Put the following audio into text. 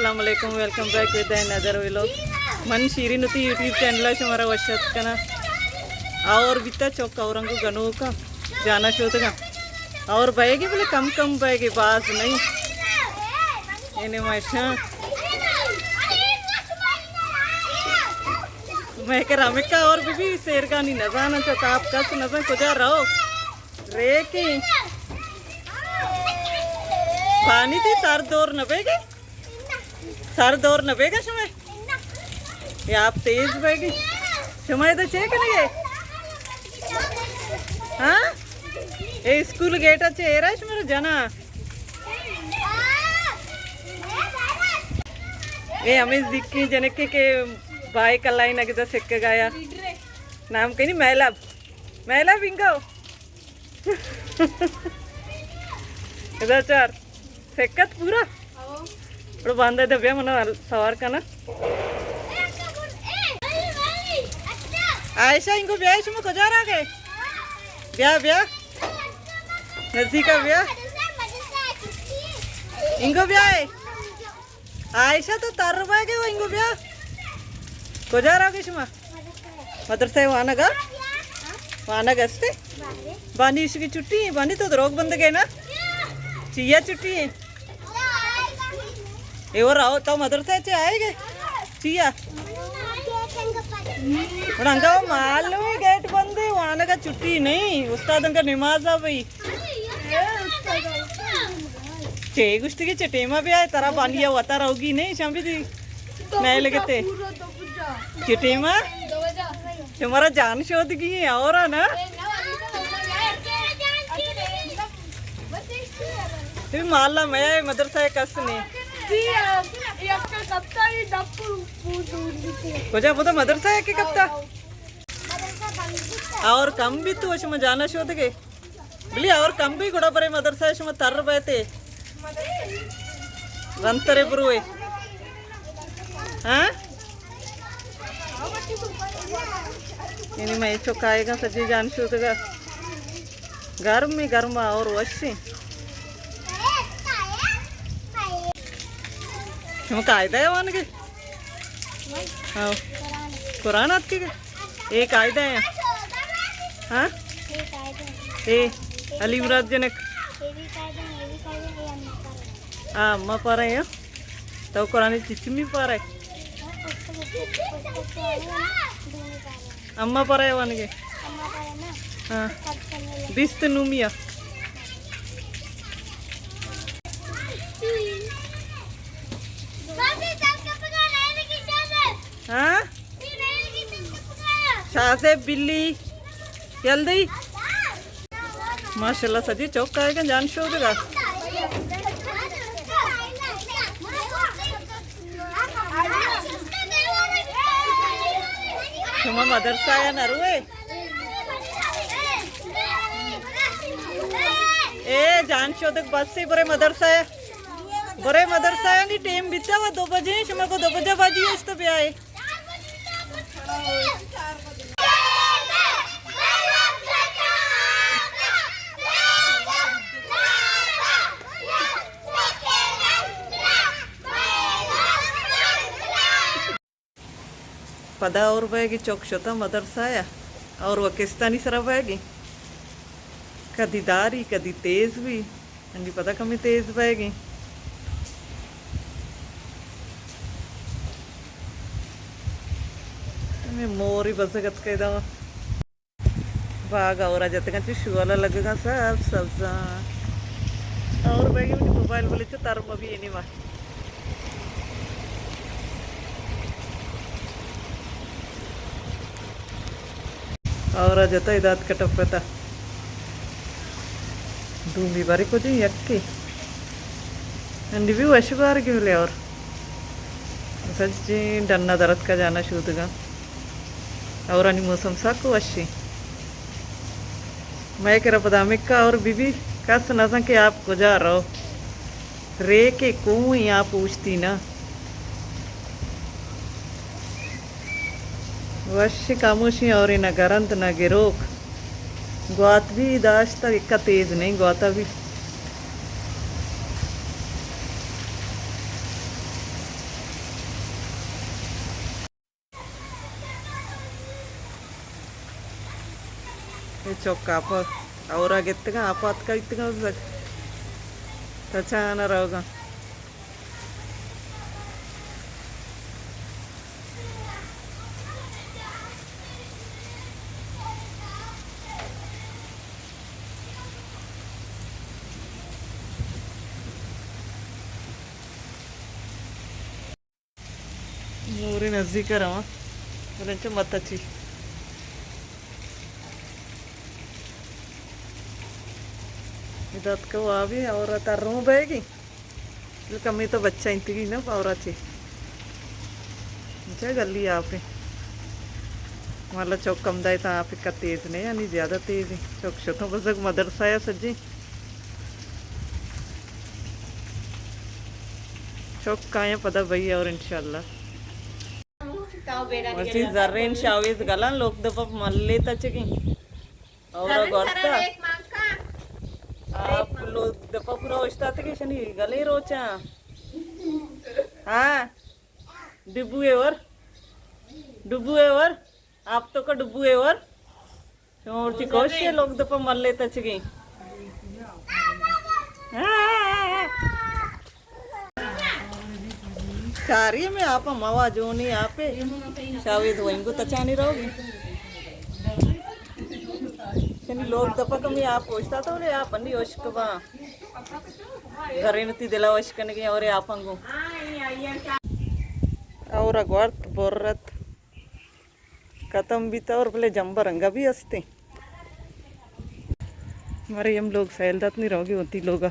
السلام علیکم، welcome back with another vlog. من شیرین وتی یوٹیوب چینل ءَ شمارا وش اتک کناں. اور بیتا چوک اور انگو گنوکا جانا شودگا. اور بئیگی بلے کم کم بئیگی، باز نہیں. یعنی ماشاء میں کہ رمکا اور بی بی سیرگانی نزانن، چوک آپ کس نزان کجا رہو. ریکیں. پانی تئی سر دور نہ بیگے؟ سر دور نہ بیگا شمئے؟ اے آپ تیز بیگی. شما ادا چے کنگے؟ ہاں؟ اے اسکول گیٹ اچے ایرا شمارا جنا. اے ہمیں زکی جنکے کہ بائے کلائی نگدہ سکگایا. نام کنی مہلب. مہلب انگو. ادا چار. سکت پورا؟ او. اڑو باندھا دے بیا منا سوار کنا. عائشہ انگو بیا، شما کجا را گئے؟ بیا، بیا. نزدیکا بیا. انگو بیا اے. عائشہ تو تر بئیگے و انگو بیا. کجا را گئے شما؟ مدرسہ وانگا؟ وانگ استے؟ بانی ایشی کی چھٹی ہیں، بانی تو دروگ بندگے نا؟ چیا چھٹی ہیں؟ اے اور آؤ، تو مدرسہ چے آئے گے؟ چیا؟ اور انگا وہ معلوم ہے گیٹ بندے، وانگا چھٹی نہیں، استاد انگا نماز آ بھئی. چے گوشتی کہ چٹیما بیا، ترا بانیا وتا روگی نہیں، شام بھی دی. میں لگتے. چٹیما؟ شمارا جان شودگی ہے، اور نا؟ تم مالا میں مدرسہ کس نے. کجا بودا مدرسہ ہے کہ کپتا؟ اور کم بھی تو شما جانا شودگے. بلے اور کم بھی گڑا برے مدرسہ شما تر بیتے. رنترے بروے. ہاں؟ یعنی میں چکائے گا سجی جان شودگا. گرم میں گرم اور وشی. شما قاعدہ ہے وانگے؟ ہاں. قرآن آتکے گا؟ اے قاعدہ ہے. ہاں؟ اے علی مراد جنک. ہاں، اما پارے ہیں. تو قرآن چچمی پارے. اما پارے وانگے. ہاں. بیست نومیا. ہاں؟ شاہ صاحب بلی. یل دئی. ماشاءاللہ سجی چوک آئے گا جان شودگا. شما مدرسہ یا نہ روئے؟ اے جان شودگ بس سے برے مدرسہ ہے. برے مدرسہ ہے نی ٹیم بیتا و دو بجے، شما کو دو بجے باجی است بیائے. پدا اور بئیگی چک شتہ مدرسہ ءَ اور وکستانی سرا بئیگی. کدی داری، کدی تیز بی. انگی پدا کمی تیز بئیگی. ہمے موری بزگ اتکہ ادا. باغ ءَ ہورا جتگاں، چو شوالا لگگاں، سبز سبزاں. اور بھائی منی موبائل بلے چو تر مبی اینی ما. اور جتا ادات کٹپتا. دومی باری کجی یکی. انڈی بھی وش بار گی بلے اور. سجیں ڈنا درت کا جانا شودگاں. اور انی موسم سک وشی. مئے کرا پدا ہمکا اور بی بی کس نزان کہ آپ کجا رو. ریکے کوئی آپ اوشتی نا. وش کاموشی اور نہ گرند نہ گروک. گوات بھی داشت، اکا تیز نہیں گواتا بھی. اے چوک آپ ءَ ہور ءَ گتگ اَنت، آپ ءَ اتکگ بیتگ اَنت بزگ۔ تچان ءَ روگ ءَ اَنت۔ مورے نزیک ءَ رواں، بلے انچو مہ تچی۔ ادا اتکگ وابے، ہور ءَ ترّوں بئیگی۔ بلے کمے تو بچائینتگی نا ہور ءَ چہ۔ انچو گلی آپ اِنت۔ مالا چوک ہمدا اِنت، آپ اِنت، تیز نہ اِنت، یعنی زیادہ تیز اِنت۔ چوک شتاں بزگ مدرسہ ءَ سجیں۔ چوک کایاں پدا بئی ہور انشاءاللہ۔ وشی زرین شاویز گلاں لوگ دپ ءَ ملے تچگی۔ ہور ءَ گورتا۔ آپ لوگ دپ ءَ پورا اوشتاتگی شنی گلیں روچاں۔ ہاں۔ ڈبو اے ور۔ ڈبو اے ور۔ آپ تو کا ڈبو اے ور۔ شما مرچی کوشش لوگ دپ ءَ ملے تچگی۔ چاری میں آپ موا جونی آپ شاوید وینگو تچانی رہوگی۔ یعنی لوگ دپ ءَ کمی آپ اوشتاتا، بلے آپ انی اشک با۔ گھرین تی دلا اشکنگی ہور ءَ آپ انگو۔ ہور ءَ گورت برت۔ ختم بیتا اور بلے جمبر انگا بھی ہستے۔ مریم لوگ سیل دات نی روگی ہوتی لوگا۔